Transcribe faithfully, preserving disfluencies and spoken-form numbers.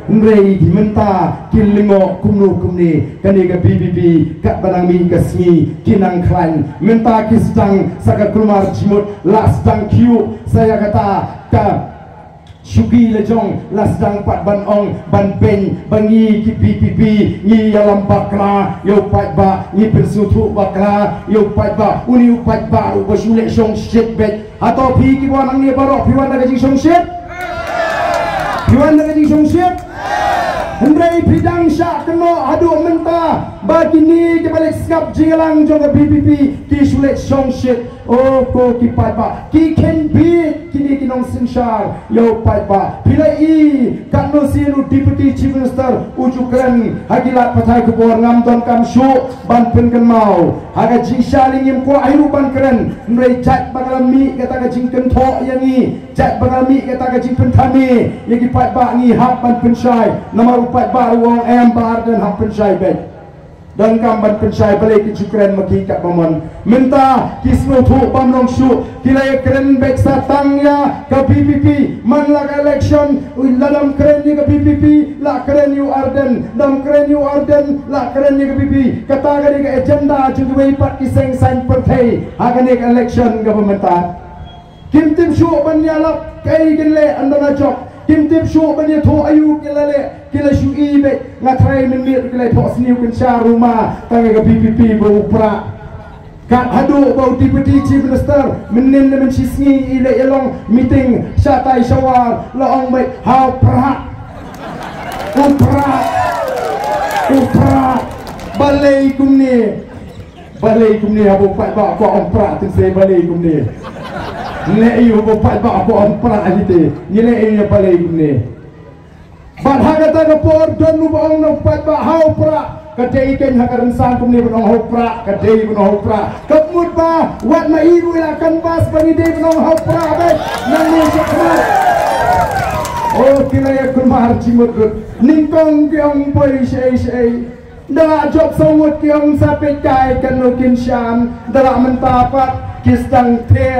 Hynrei mynta ki lyngngoh kumno kumne, kane ka B P P katba nang mih ka sngi ki nang khlaiñ. Mynta ki sdang sa ka kulmar jingmut, la sdang khiew sa ïa kata ka shuki la jong, la sdang pat ban ong ban beiñ ba ngi ki B P P ngi ïalam bakla ïa u paidbah, ngi pynsngewthuh bakla ïa u paidbah. Une u paidbah ruh ba shu leh shongshit beit. Hato phi kiba wan hangne baroh phi wan da ka jingshongshit? Phi wan da ka jingshongshit? Hynrei phi dang shah kynnoh haduh mynta ba kine kiba leit sngap jingïalang jong ka B P P ki shu leh shongshit. O ko ki paidbah, ki khein bit kine ki nongsynshar ïa u paidbah. Phi la i katno sien u Deputy Chief Minister u ju kren ha ki lad pathai khubor, ngam donkam shuh ban pynkynmaw. Ha ka jingshisha ngim kwah aïu ban kren, hynrei jait ba ka la mih kata ka jingkynthoh ïa ngi, jait ba ka la mih kata ka jingpynthame ïa ki paidbah, ngi hap ban pynshai. Namar u paidbah ruh u ong em, Bah Ardent hap pynshai beit. Donkam ban pynshai, balei ki ju kren ma ki katba mon. Mynta ki sngewthuh bym long shuh, ki la ïakren beit sa tang ïa ka B P P. Man la ka election, u la dang kren ïa ka B P P, la kren ïa u Ardent, dang kren ïa u Ardent, la kren ïa ka B P P. Kata ka dei ka agenda jong kiwei pat ki seng saiñ pyrthei ha kane ka election kaba mynta. Kim tip shuh ban ïalap kaei kin leh ynda la jop. Kim tip shuh ban ïathuh aïu ki la leh, ki la shu i beit. Nga tharai mynmiet ki la ïathuh sniew kin sha ruma tang ïa ka B P P ba u prah. Kat haduh ba u Deputy Chief Minister mynnin ne mynshisngi i leh ïa long meeting shatai shawar, la ong beit ha u prah. U prah. U prah. Balei kumne? Balei kumne haba u paidbah kwah ong prah, te sa balei kumne? Ngi leh aïu haba u paidbah kwah ong prah hi te? Ngi leh aïu ïa balei kumne? Bad ha kata ka por don uba ong na u paidbah ha u prah. Ka dei keiñ ha ka rynsan kumne ban ong ha u prah, ka dei ban ong ha u prah. Ka mut ba wat ma i ruh i la canvass ba ngi dei ban ong ha u prah beit. Nangne shakhmat. O ki la ïa kulmar jingmut ruh. Nyngkong ki ong poi shaei shaei. Da la jop saw ngut ki ong sa peit kai katno kin sham, da la mynta pat ki sdang ther.